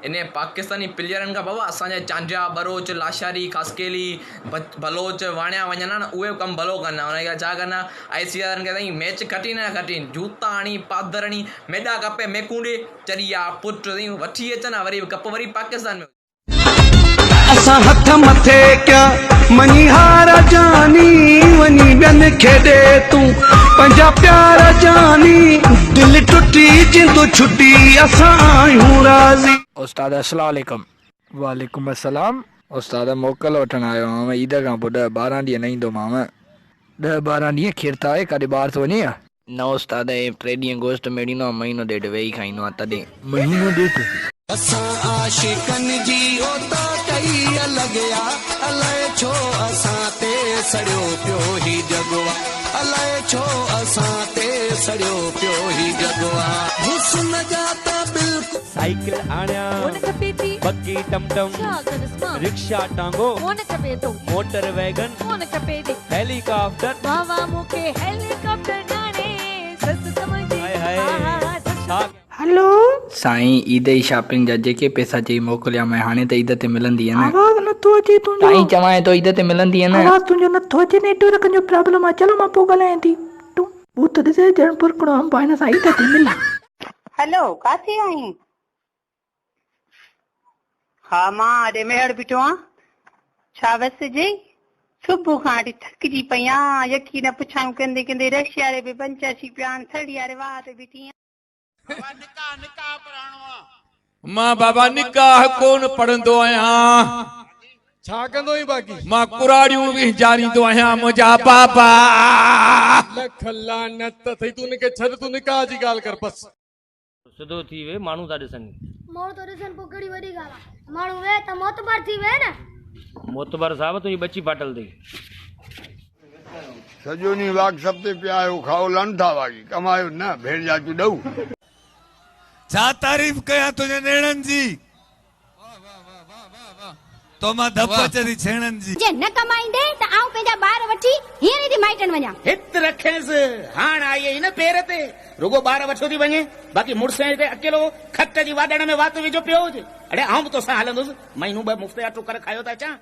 انهي پاڪستاني پليئرن کان بابا اسان جا چانڊيا، ٻروچ، لاشاري، خاصخيلي، بلوچ، واڻيا وڃن ها نه اهي به ڪم ڀلو ڪن ها انهن کي ڇا ڪن ها آء سي وارن کي سائين ميچ کٽين يا نه کٽين جوتا هڻي پادر هڻي ميڏا ڪپ ميڪون ڏي چري آ پٽ سائين وٺي اچن ها وري به ڪپ وري پاڪستان ۾. اسان هٿ مٿي ڪيا مڃي هار جاني وڃي ٻين کي ڏي تون پنهنجا پيار جاني دل ٽٽي جند ڇٽي اسان آهيون راضي. استاد السلام عليڪم. وعليڪم السلام استاد موڪل وٺڻ آيو آهيان عيد کان پوء ڏهه ٻارهن ڏينهن نه ايندومانء. ڏهه ٻارهن ڏينهن خير ته آهي ڪاڏي ٻاهر ٿو وڃين يا. نه استاد اهي ٽي ڏينهن گوشت ميڙيندو آهيان مهينو ڏيڍ ويهي کائيندو آهيان تڏهن. مهينو ڏيڍ. اسان عاشقن جي اوطاق ئي الڳ آ الائي ڇو اسان تي سڙيو پيو هي جڳ آ الائي ڇو اسان تي سڙيو پيو هي جڳ آ حسن جا ته بلڪل. سائيڪل آڻيان، ڪونه کپي ٿي. بگي ٽمٽم، ڇا ڪندس مان؟ رڪشا ٽانگو، ڪونه کپي ٿو. موٽر ويگن، ڪونه کپي ٿي. Helicopter. واھ واھ مون کي هيلي ڪاپٽر ڄاڻي سس ته منهنجي هاء هاء ها ها ها سس ڇا. هلو. سائين عيد جي شاپنگ جا جيڪي پئسا چئي موڪليامانء هاڻي ته عيد تي ملندينء نه. آواز نٿو اچي تنهنجو. سائين چوانء ٿو عيد تي ملندينء نه. آواز تنهنجو نٿو اچي نيٽورڪ جو پرابلم آ چلو مان پوء ڳالهايان ٿي تون. ٻوٿ ڏسي ڄڻ پرڪڻو انب آ هن سان عيد تي ملان. هلو ڪاٿي آهين؟ ها مان اڏي ميهڙ بيٺو آهيان. ڇا وس جي؟ صبح کان وٺي ٿڪجي پئي آهيان. يقين پڇائون ڪندي ڪندي رش واري به پنچاشي پيا آهن. ٿرڙي واري واهه تي بيٺي آهيان. مان بابا نڪاح ڪون پڙهندو آهيان. ڇا ڪندو آهين باقي؟ مان ڪراڙيون وهنجاريندو آهيان منهنجا بابا. لک لعنت اٿئي تون ان کي ڇڏ تون نڪاح جي ڳالهه ڪر بس. سڌو ٿي ويهه، ماڻهو ٿا ڏسن. ماڻهو ٿو ڏسن پوء ڪهڙي وڏي ڳالهه آ. ماڻهو ويهه ته معتبر ٿي ويهه نه. معتبر صاحب تنهنجي ٻچي ڦاٽل اٿئي. سڄو ڏينهن واڪ سپ تي پيا آهيو، کائو لن ٿا باقي ڪمايو نه، ڀيڻ جاچون ڏئو. ڇا تعريف ڪيان تنهنجي نيڻن جي. تو مان ڌپ اچي ٿي ڇيڻن جي. جي نه ڪمائيندين ته آئون پنهنجا ٻار وٺي هينئر ئي ٿي مائٽن وڃان. هت رکينس، هاڻ آئي ئي نه پير تي. رڳو ٻار وٺيو ٿي وڃين، باقي مڙسين هتي اڪيلو کٽ جي واڏڻ ۾ وات وجهيو پيو هجي. اڙي آئون به توسان هلندس، مهينو ٻه مفت جا ٽڪر کايو ته اچان.